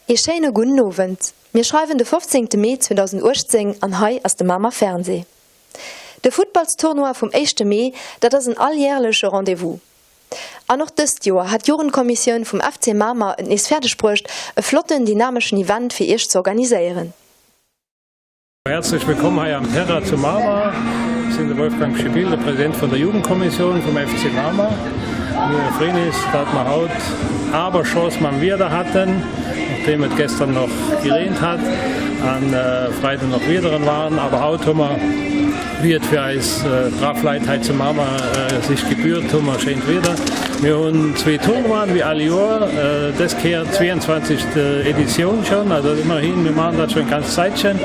Ee schéine gudden Owend. Mir schreiwen de 15 Mee 2018 an hei ass de Mamer Fernseh. De Futtballstournoi vum éischte Mee, dat ass en alljärleche Rendez-vous. An och dëst Joer hat d'Jugendkommissioun vum FC Mamer et nees fäerdeg bruecht, e flotten, dynameschen Event fir iech ze organiséieren. Herzlech wëllkomm hei am Terra zu Mamer. Ech sinn de Wolfgang Schibill, de President vun der Jugendkommissioun vum FC Mamer. Mir freeën eis, dat mer haut awer Chance mam Wieder hatten, nachdem et gestern noch gereent hat an Freiden noch Wiederen waren. Aber haut hu mer, wéi et fir eis brav Leit hei zu Mamer sich gebührt, hu mer schéint Wieder. Mir hunn zwee Tournoien, wéi all Joer, dës Kéier 22. Editioun schonn, also immerhin, mir maachen dat schonn eng ganz Zäitchen.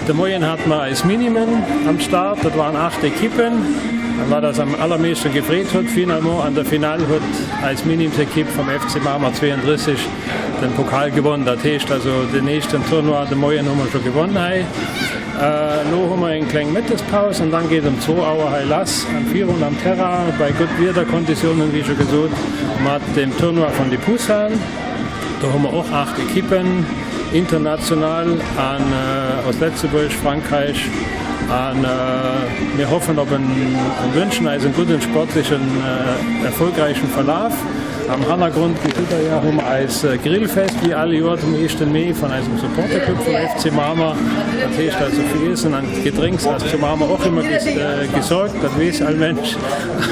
De Moien hate mer eis Minimen am Start, dat waren 8 Ekippen. An wat eis am allermeeschten gefreet huet, finalement an der Finale huet eis Minimsekipp vum FC Mamer 32 den Pokal gewonnen. Dat heescht also den éischten Tournoi de Moien hu mer scho gewonn hei. Elo hu mer eng kleng Mëttespaus an dann geet um zwou Auer hei lass am virun am Terrain bei gutt Wiederkonditiounen, wéi scho gesot, mat dem Tournoi vun de Poussins. Do hu mer och 8 Ekippen, international an aus Letzebuerg, Frankräich a mir hoffen op en an wënschen eis en gudden sportlechen erfolgräichen Verlaf. Am Hannergrond gesitt der jo, hu mer eis Grillfest wéi all Joer zum éischten Mee vun eisem Supporterclub vum FC Mamer. Dat heescht also fir Iessen an Gedrénks ass zu Mamer och ëmmer gesorgt, dat weess all Mensch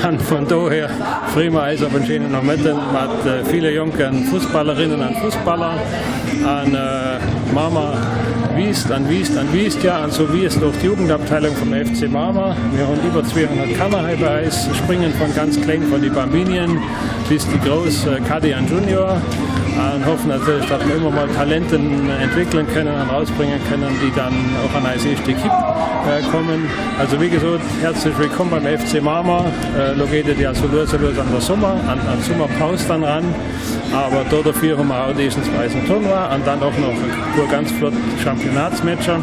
an vun dohier freeë mer eis op en schéinen Nomëtten mat ville jonken Fussballerinnen an Fussballer. An Mamer wiisst an wiisst an wiisst, jo, an sou wiisst och d'Jugendabteilung vum FC Mamer. Mir hunn iwwer 200 Kanner hei bei eis springen, von ganz kleng, von die Bambinien bis déi grouss Cadet an Junior, an hoffen natierlech, datt mer ëmmer mol Talenten entwéckelen kënnen an rausbréngen kënnen, déi dann och an eis éischt Ekipp kommen. Also wéi gesot, häerzlech wëllkomm beim FC Mamer. Elo geet et ja sou lues a lues an der Summer, an d'Summerpaus dann ran. Awer do dofir hu mer haut éischtens bei eisem Tournoi an dann och nach e puer ganz flott Championnatsmatcher.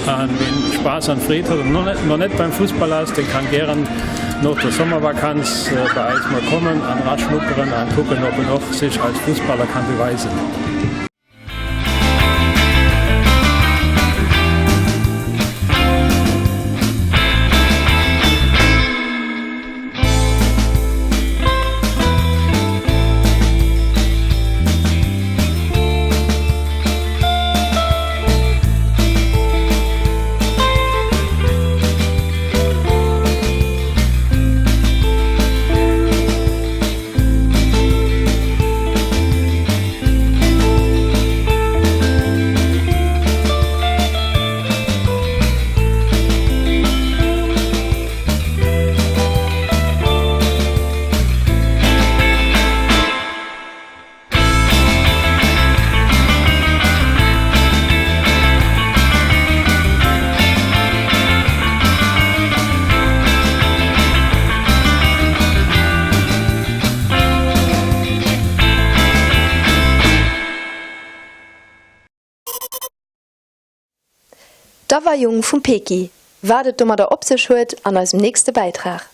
An ween Spaass an Freed huet an no net beim Fussball ass, dee kann gären no der Sommervakanz bei eis mol kommen an raschnupperen an kucken ob en och sech als Fussballer kann beweisen. D'Aweiung vum Peki, wat et domadder op sech huet, an eisem nächste Bäitrag.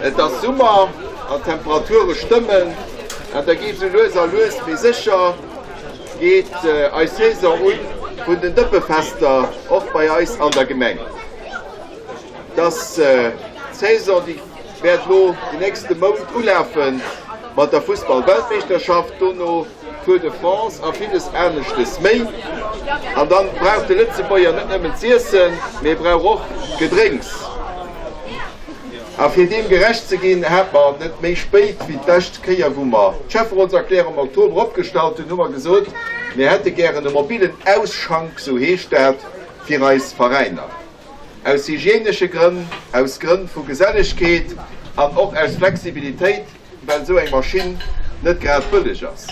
Et ass Summer an d'Temperature stëmmen an da geet sou lues a lues mee sécher geet eis Saison un vun den Dëppefester och bei eis an der Gemeng. Dass d'Saison déi wäert lo de nächste Mount ulafe mat der Fussball-Weltmeeschterschaft, dono Tour de France a villes aneschtes méi. An dann brauch de Lëtzebuerger net nëmmen z'iessen, mee e brauch och Gedrénks. A fir deem gerecht ze ginn, hat mer net méi spéit wéi d'lescht Kéier, wou mer d'Schäfferotserklärung am Oktober opgestallt hunn, hu mer gesot, mir hätte gären e mobilen Ausschank, sou heescht dat, fir eis Veräiner. Aus hygienesche Grënn, aus Grënn vu Gesellegkeet an och aus Flexibilitéit, well esou eng Maschinn net grad bëlleg ass.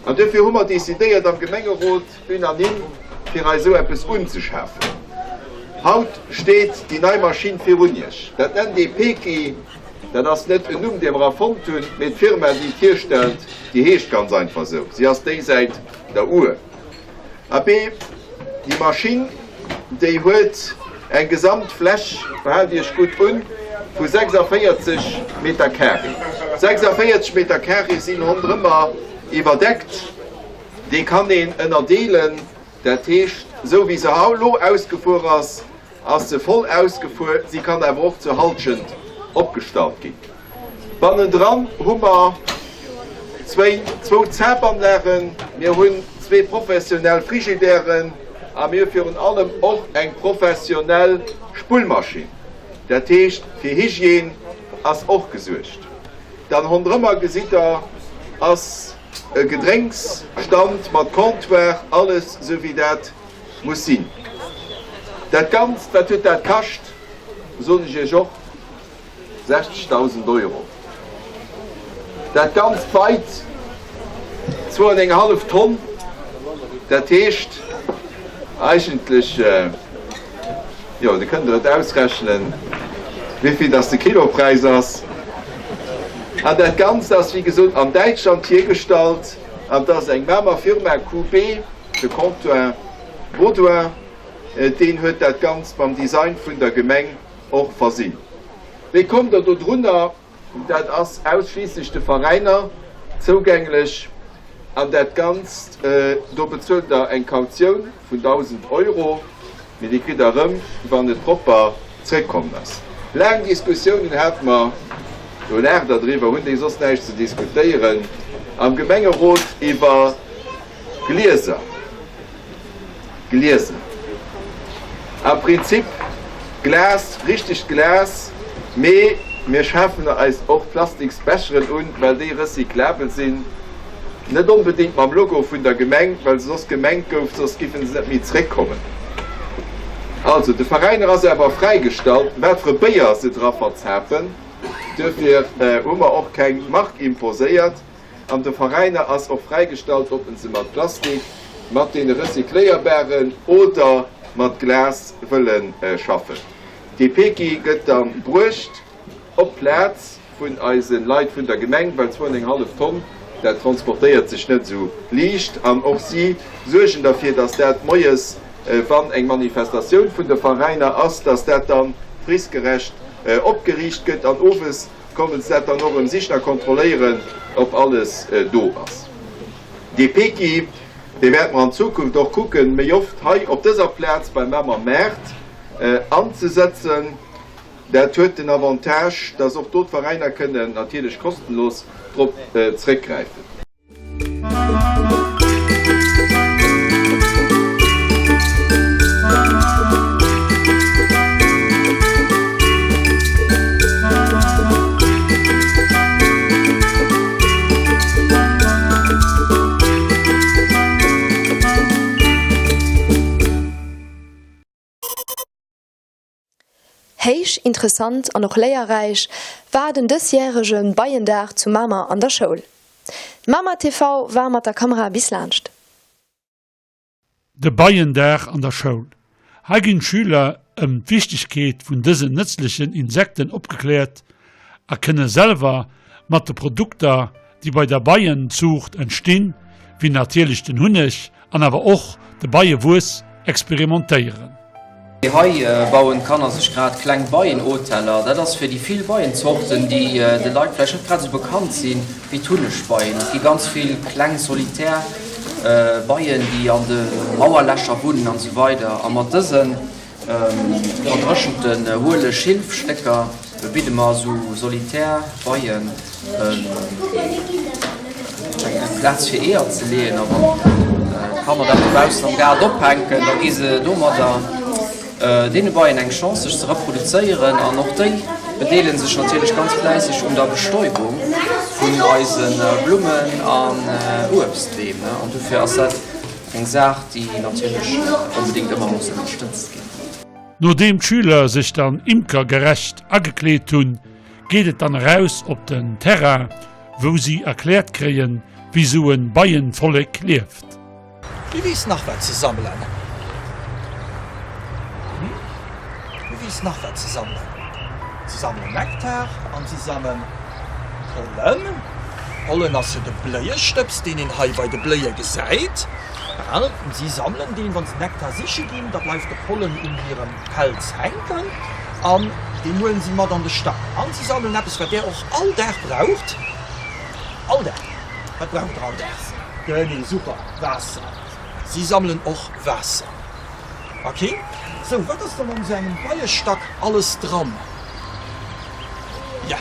An duerfir hu mer decidéiert am Gemengerot unanime, fir eis esou eppes unzeschafen. Haut steet déi nei Maschinn virun Iech. Dat nennt ee Peki. Dat ass net en Numm, dee mer erfonnt hunn, mee d'Firma, déi et hierstellt, déi heescht ganz einfach esou. Si ass déisäit der Our. Abee, déi Maschinn, déi huet eng Gesamtfläch, haalt Iech gutt un, vu 46 Meter carré. 46 Meter carré sinn ronderëmmer iwwerdeckt. Déi kann een ënnerdeelen, dat heescht, esou wéi se elo ausgefuer ass, ass se voll ausgefuer, si kann awer och zur Halschent opgestallt ginn. Bannendran hu mer zwéin, zwou Zapanlagen, mir hunn zwee professionell Frigidairen a mir hu virun allem och eng professionell Spullmaschinn. Dat heescht, fir Hygiène ass och gesuergt. Dann ronderëmmer gesitt Der, ass e Gedrénksstand mat Comptoir, alles esou wéi dat muss sinn. Dat Ganzt, wat huet dat kascht, soen ech Iech och, 60.000 Euro. Dat Ganzt weit zwou an eng hallef Tonn, dat heescht eigentlech, jo, da kënnt Der et ausrechnen, wéivill dass de Kilopräis ass. An dat Ganzt ass, wéi gesot, an Däitschland hiergestallt an et ass eng Mamer Firma, QB. De Quentin Baudouin, deen huet dat Ganzt mam Design vun der Gemeng och versinn. Wéi kommt der do drunner? Dat ass ausschliisslech de Veräiner zougänglech an dat Ganzt, do bezuelt der eng Kautioun vun 1.000 Euro, mee déi kritt der erëm, wann et propper zréckkomm ass. Laang Diskussiounen hate mer, do laacht der driwwer, hunn déi soss näischt ze diskutéieren am Gemengerot iwwer Glieser, Glieser, am Prinzip Glas, richtegt Glas, mee mir schafen eis och Plastiksbecheren un, well déi recyclabel sinn, net onbedéngt mam Logo vun der Gemeng, well se soss gemengt gouf, soss giffen se net méi zréckkommen. Also, de Veräiner ass awer fräigestallt, wat fir e Béier se dra verzapen, duerfir hu mer och keng Mark imposéiert. An de Veräiner ass och fräigestallt, ob se mat Plastik, mat deene recycléierbaren oder mat Glas wëlle schaffen. Dee Peki gëtt da bruecht op d'Plaz vun eise Leit vun der Gemeng, well zwou an eng hallef Tonn, dat transportéiert sech net esou liicht. An och si suergen derfir, dass dat moies, wann eng Manifestatioun vun de Veräiner ass, dass dat da fristgerecht opgeriicht gëtt an owes Kommen se dat dann och erëm sichen a kontrolléieren, ob alles do ass. Dee Peki, dee wäerte mer an Zukunft och kucken, méi oft hei op dëser Plaz beim Mamer Maart anzesetzen. Dat huet den Avantage, dass och do d'Veräiner kënnen natierlech kostenlos drop zréckgräifen. Héich interessant an och léierräich war den dësjärege Beiendag zu Mamer an der Schoul. Mamer TV war mat der Kamera bis laanscht. De Beiendag an der Schoul, Hei ginn d'Schüler ëm d'Wichtegkeet vun dësen nëtzlechen Insekten opgekläert a kënne selwer mat de Produkter, déi bei der Beienzuucht entstinn, wéi natierlech den Hunneg, An awer och de Beiewuess experimentéieren. Hei bauen d'Kanner sech grad kleng Beienhoteller. Dat ass fir déi vill Beienzorten, déi de Leit vläicht net grad esou bekannt sinn, wéi d'Hunnegbeien. Et gi ganz vill kleng solitär Beien, déi an de Mauerlächer wunnen an esou weider. A mat dëse verdréchenten huele Schilfstécker bidde mer esou solitär Beien eng Plaz fir Eeër ze leeën. A wann d'Kanner dat dobaussen am Gaart ophänken, da gi se domadder deene Beien eng Chance sech ze reproduzéieren an och déi. bedeele sech natierlech ganz fläisseg un der Bestäubung vun eise Blummen an Uebstbeem. An dofir ass dat eng Saach, déi natierlech onbedéngt ëmmer muss ënnerstëtzt ginn. Nodeem d'Schüler sech dann imkergerecht agekleet hunn, geet et dann eraus op den Terrain, wou si erkläert kréien, wéi sou en Beienvollek lieft. Wie weess nach wat se sammelen? Hm? Wie weess nach wat se sammelen? Se sammelen Nektar an se sammeln Pollen. Pollen ass jo de Bléiestëbs, deen een hei bei de Bléie gesäit. Well si sammelen deen, wann se Nektar siche ginn, da bleift de Pollen un hirem Pelz hänken an deen huelen si mat an de Stack. An si sammelen eppes, wat där och all Dag braucht. All Dag. Wat braucht der all Dag? Genee, super, Waasser. Si sammelen och Waasser. Ok, sou, wat ass dann an esou engem Beiestack alles dran? Ja,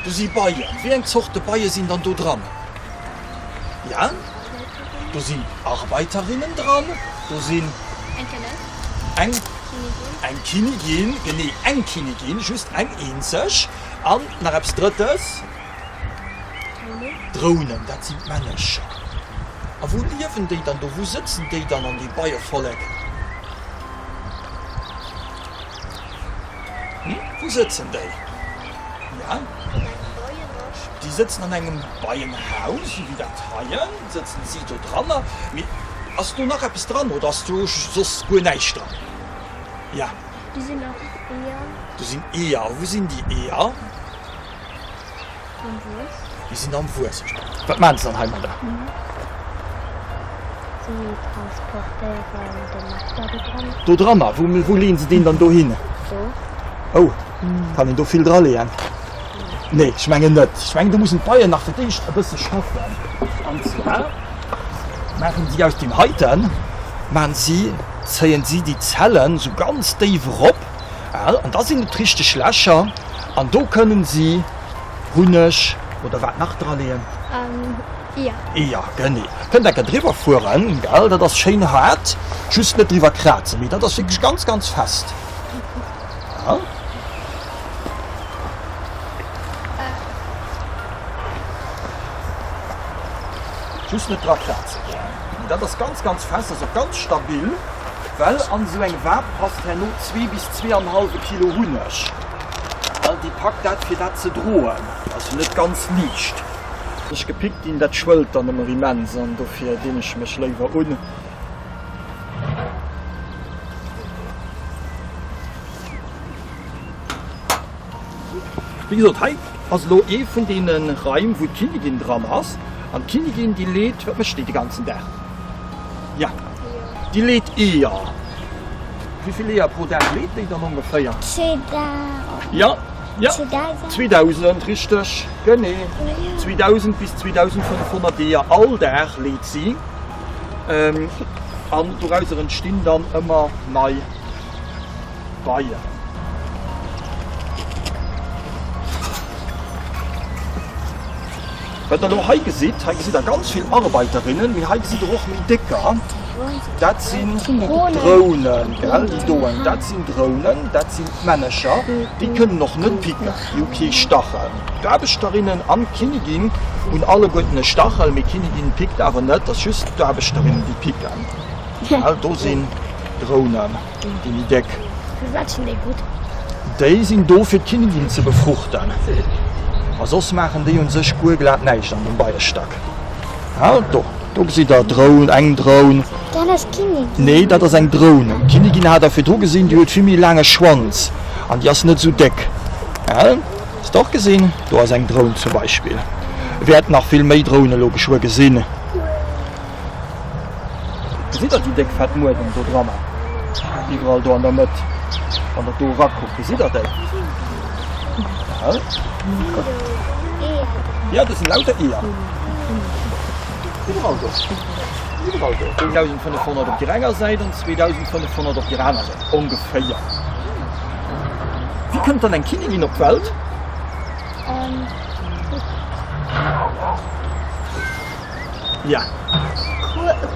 do si Beien. Wéi eng Zorte Beie sinn dann do dran? Ja, do sinn Arbeiterinnen dran, do sinn. Eng Eng Kinnigin, genee, eng Kinnigin, just eng eenzeg. An nach eppes Drëttes. Drounen, dat sinn d'Männercher. A wou liewen déi dann do? Wou sëtzen déi dann an deem Beievollek? Hm, wou sëtzen déi? Ja? Déi sëtzen an engem Beienhaus, esou wéi dat heien, sëtzen si do dranner. Mee ass do nach eppes dran oder ass do soss guer näischt dran? Ja? Do sinn och Eeër. Do sinn Eeër. A wou sinn déi Eeër? Am Wues. Déi sinn am Wues. Wat maachen se dann heimadder? Si transportéieren den Nektar do dran. Do dranner? Wou, wou leeën se deen dann dohin? Do. Oh, kann een do vill dra leeën? Nee, ech mengen net. Ech mengen, do mussen d'Beien nach fir d'éischt e bësse schaffen. An zwar maachen si aus deem heiten, maachen si, zéien si déi Zellen esou ganz déif erop, an da sinn et richteg Lächer. An do kënnen si Hunneg oder wat nach draleeën? Eeër. Eeër, genee. Kënnt enker driwwer fueren, gell? Dat ass schéin haart. Just net driwwer krazen, mee dat ass wierklech ganz, ganz fest. Ja. Just net dra krazen, gell? Mee dat ass ganz, ganz fest, ass och ganz stabil, well an esou eng Wab passt herno zwee bis zweeanhallwe Kilo Hunneg. Well déi packt dat fir dat ze droen ass jo net ganz liicht. Ech gepickt ginn, dat schwëllt dann ëmmer immens an dofir dinn ech mech léiwer un. Wéi gesot, hei ass elo ee vun deene Raim wou d'Kinnigin dran ass an d'Kinnigin déi leet, wat mécht déi de ganzen Dag? Ja, déi leet Eeër. Wéi vill Eeër pro Dag leet déi dann ongeféier? Ja, ja, 2000, richteg, genee. 2000 bis 2500 Eeër all Dag leet si. An dorauser entstinn dann ëmmer nei Beien. Wat der elo hei gesitt, hei gesitt der ganz vill Arbeiterinnen, mee hei gesitt der och méi décker, dat sinn Drounen, gell, déi doen, dat sinn Drounen, dat sinn d'Männecher, déi kënnen och net picken, déi hu kee Stachel. D'Aarbechterinnen an d'Kinnigin hunn alleguerten e Stachel, mee d'Kinnigin pickt awer net, dat ass just d'Aarbechterinnen, déi picken, gell, do sinn Drounen. Déi méi déck. Fir wat sinn déi gutt? Déi sinn do fir d'Kinnigin ze befruchten. A soss maachen déi un sech guer glat näischt an dem Beiestack. Ha, do, do gesitt der Droun, eng Droun. Dat ass d'Kinnigin. Nee, dat ass eng Droun. D'Kinnigin hat der virdru gesinn, déi huet vill méi laange Schwanz an déi ass net esou déck. Gell? Hues de och gesinn? Do ass eng Droun zum Beispill. Wäert nach vill méi Droune lo geschwë gesinn. Gesitt der déi déck fett Mueden do dranner? Iwwerall do an der Mëtt, wann der do erakuckt, gesitt der déi? Ja, do sinn lauter Eeër. Iwwerall do. Iwwerall do. 2500 op dér enger Säit an 2500 op dér aner Säit, ongeféier. Wéi kënnt dann eng Kinnigin op d'Welt? Ja.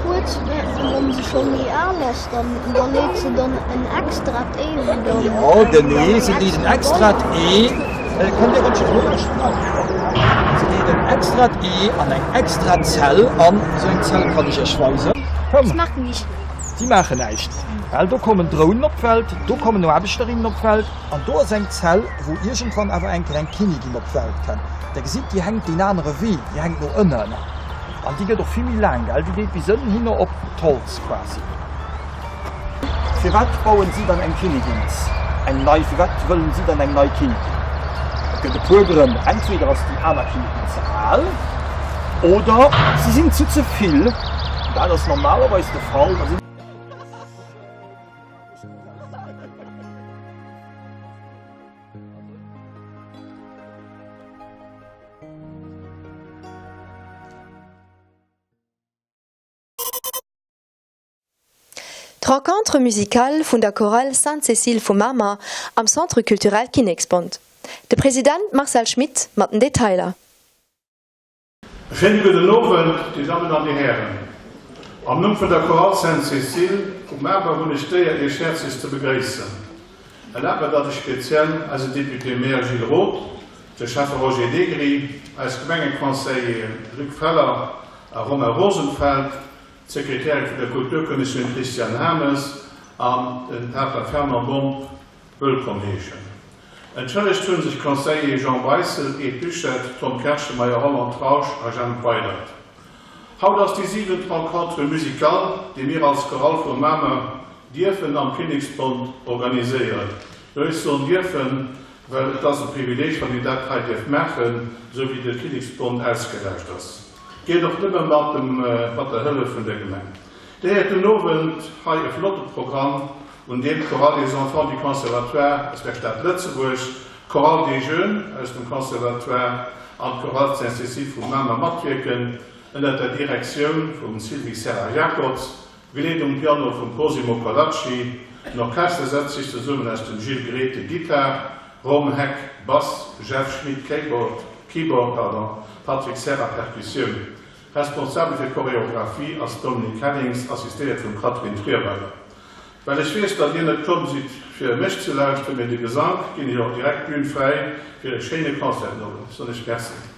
Kuerz wann se scho méi al ass, dann da leet se dann en extrat Ee wou dann. Jo, genee, se leet en extrat Ee. Kënnt Dir rëtschen no? Se leet en extrat Ee an eng extra Zell an. Esou eng Zell kann ech Iech weisen. Komm. Si maachen näischt. Si maachen näischt, well do kommen Dronen op d'Welt, do kommen Aarbechterinnen op d'Welt an do ass eng Zell, wou iergendwann awer eng Kéier eng Kinnigin op d'Welt kënnt. Der gesitt, déi hänkt deen anere Wee, déi hänkt no ënnen an déi gëtt och vill méi laang, gell, déi geet bis ënnen hinner op d'Holz quasi. Firwat bauen si dann eng Kinnigins, eng nei, firwat wëllen si dann eng nei Kinnigin? Et gëtt e puer Grënn, entweder ass déi aner Kinnigin ze al oder si sinn zu ze vill, dat ass normalerweis de Fall, da sinn. D'Rencontre musicale vun der Chorale Sainte-Cécile vu Mamer am Centre Culturel Kinneksbond. De President Marcel Schmit mat den Detailer. E schéine gudden Owend, Dir Dammen an Dir Hären. Am Numm vun der Chorale Sainte-Cécile vu Mamer hunn ech d'Éier, Iech häerzlech ze begréissen. Erlaabt mer, datt ech speziell eisen Député-Maire Gilles Roth, de Schäffe Roger Negri, eis Gemengeconseillere Luc Feller a Romain Rosenfeld, d'Sekretärin vun der Kulturkommissioun Christiane Hames an den Pater Fernand Bomb wëllkomm heeschen. Entschëllegt hunn sech d'Conseillere Jean Beissel, Ed Buchette, Tom Kerschenmeyer, Roland Trausch a Jemp Weydert. Haut ass déi siwent Rencontre musicale, déi mir als Chorale vu Mamer dierfen am Kinneksbond organiséieren. Jo, ech soen dierfen, well et ass e Privileeg, wann een dat hei dierf maachen, esou wéi de Kinneksbond ausgelauscht ass. Geet och nëmme mat dem mat der Hëllef vun der Gemeng. Dir héiert den Owend hei e flotte Programm, un deem d'Chorale des Enfants du Conservatoire aus der Stad Lëtzebuerg, d'Chorale des Jeunes aus dem Conservatoire an d'Chorale Sainte-Cécile vu Mamer matwierken, ënnert der Direktioun vum Sylvie Serra-Jacobs, begleet um Piano vum Cosimo Colacci. Den Orchester setzt sech zesummen aus dem Gilles Grethe, Gittar, Rom Heck, Bass, Jeff Schmit, Keyboard, Keyboard, pardon, Patrick Serra, Perkussioun. Responsabel fir d'Choreographie ass d'Dominique Hennings, assistéiert vum Catherine Trierweiler. Well ech weess, datt dir net komm sidd fir mech ze lauschteren, mee de Gesank, ginn ech och direkt d'Bühn fräi fir e schéine Concert den Owend. Soen ech Merci.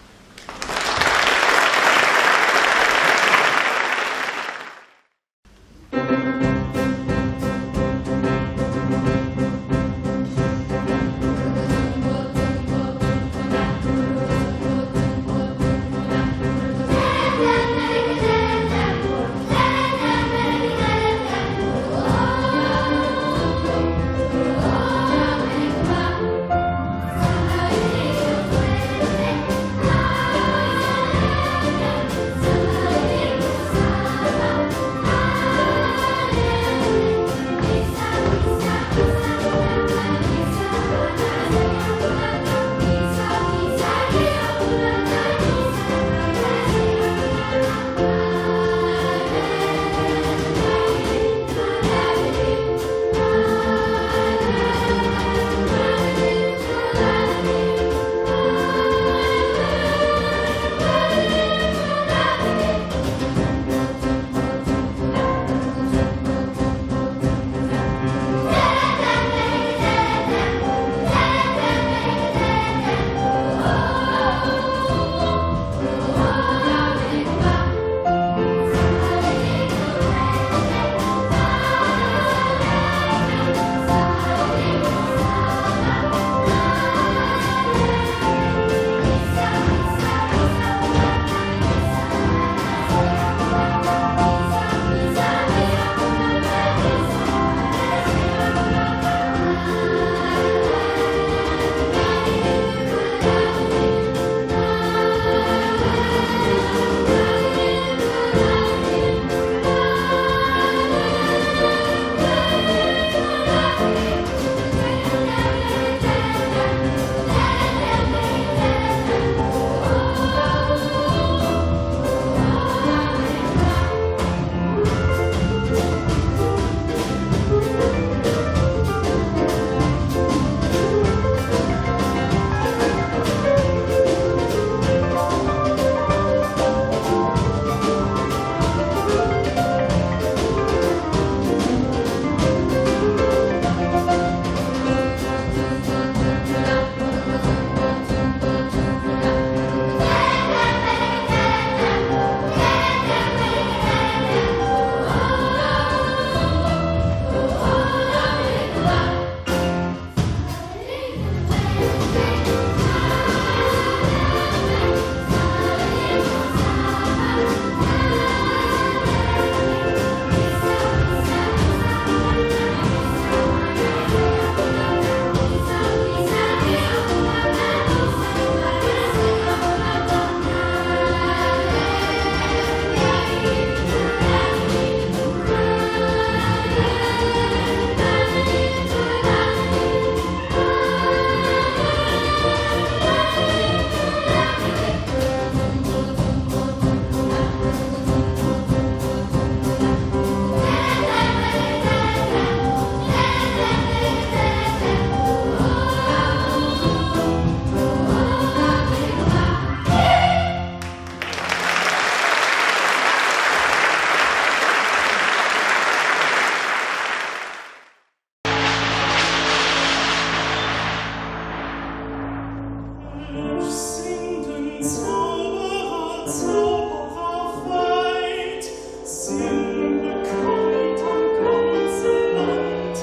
Ech sinn den Zauberer, Zauberer wäit, sinn bekannt am ganze Land.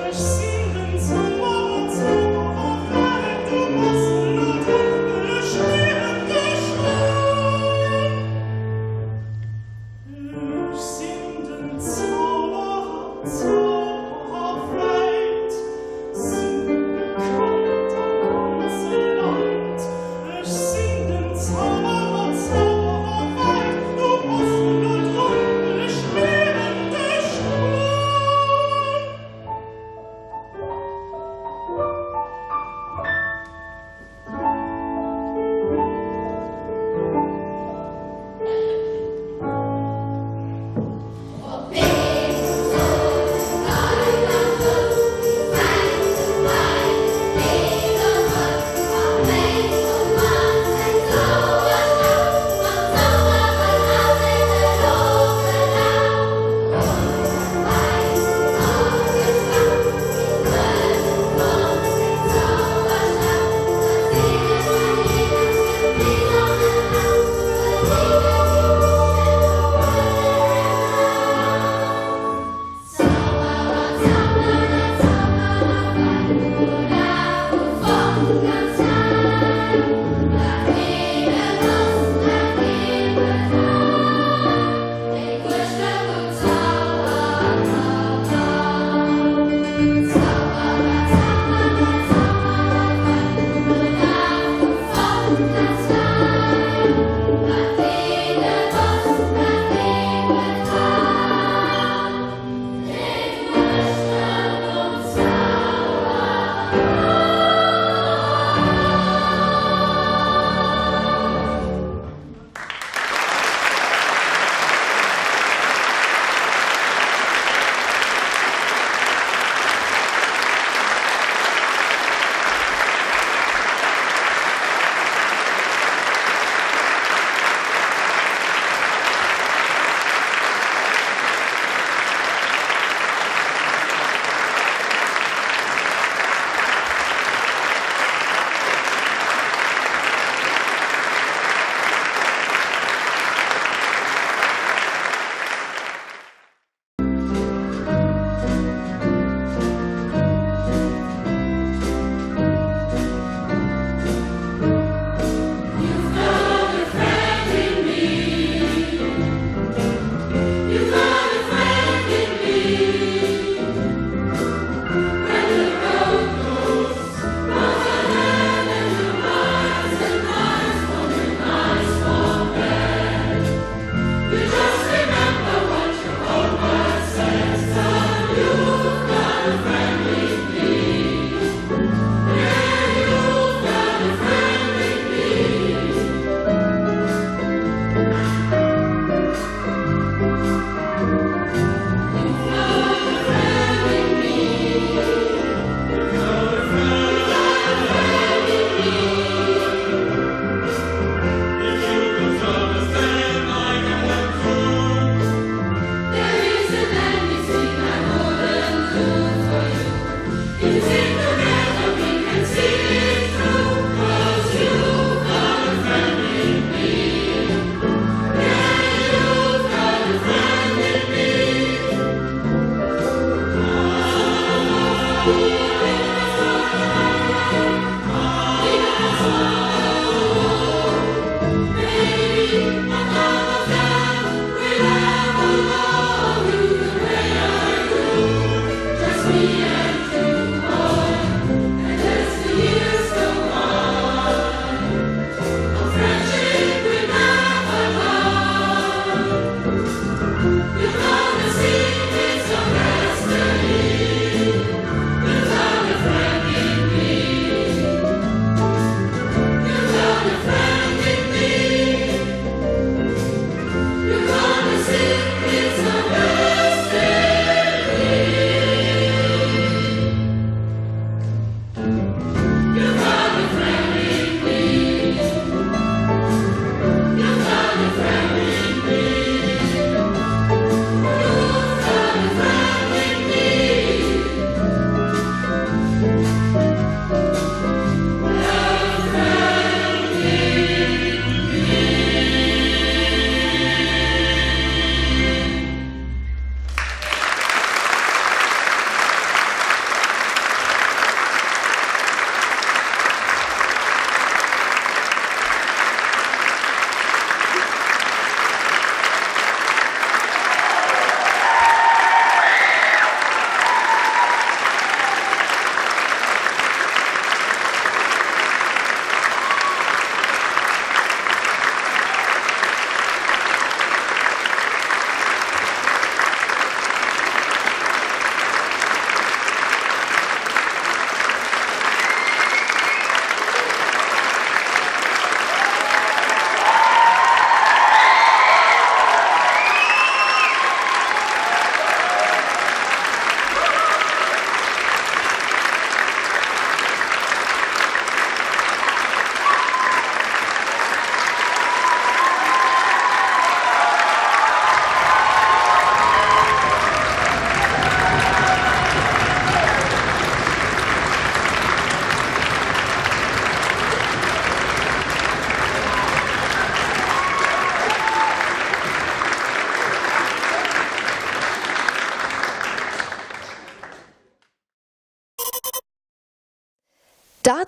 Ech sinn den Zauberer, Zauberer wäit, du bass elo drun, well ech spieren dech un. Ech sinn den Zauberer, Zauberer wäit, sinn bekannt am ganze Land. Ech sinn den Zauberer, Zauberer wäit, du bass elo drun, well ech spieren dech un.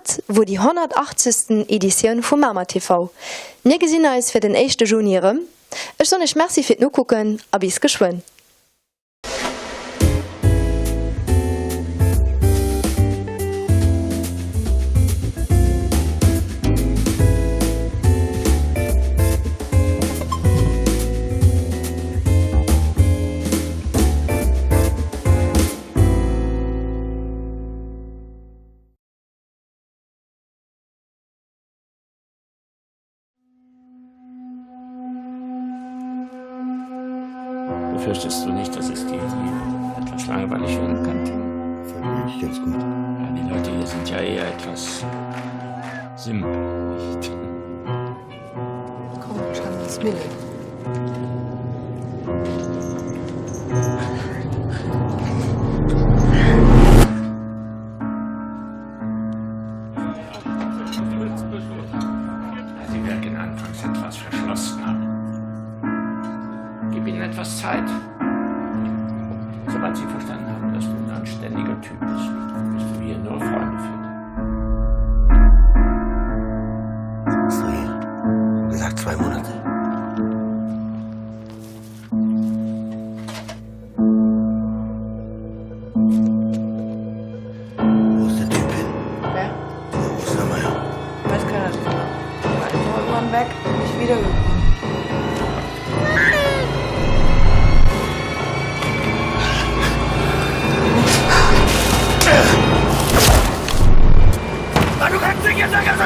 Dat wor déi 180. Editioun vu Mamer TV. Mir gesinn eis fir den éischte Juni erëm. Ech soen iech Merci fir d'Nokucken a bis geschwënn. Befürchtest du nicht, dass es dir hier etwas langweilig werden könnte? Für mich ganz gut. Ja, die Leute hier sind ja eher etwas simpel, nicht? Sie wirken anfangs etwas verschlossen. Gib ihnen etwas Zeit. Sobald sie verstanden haben, dass du ein anständiger Typ bist, wirst du hier nur Freunde finden. Was bist du hier? Gesagt zwei Monate. Wo ist der Typ hin? Wer? Der Ostermeier. Weiß keiner so genau. War einfach irgendwann weg und nicht wiedergekommen. Du kannst dich jetzt vergessen!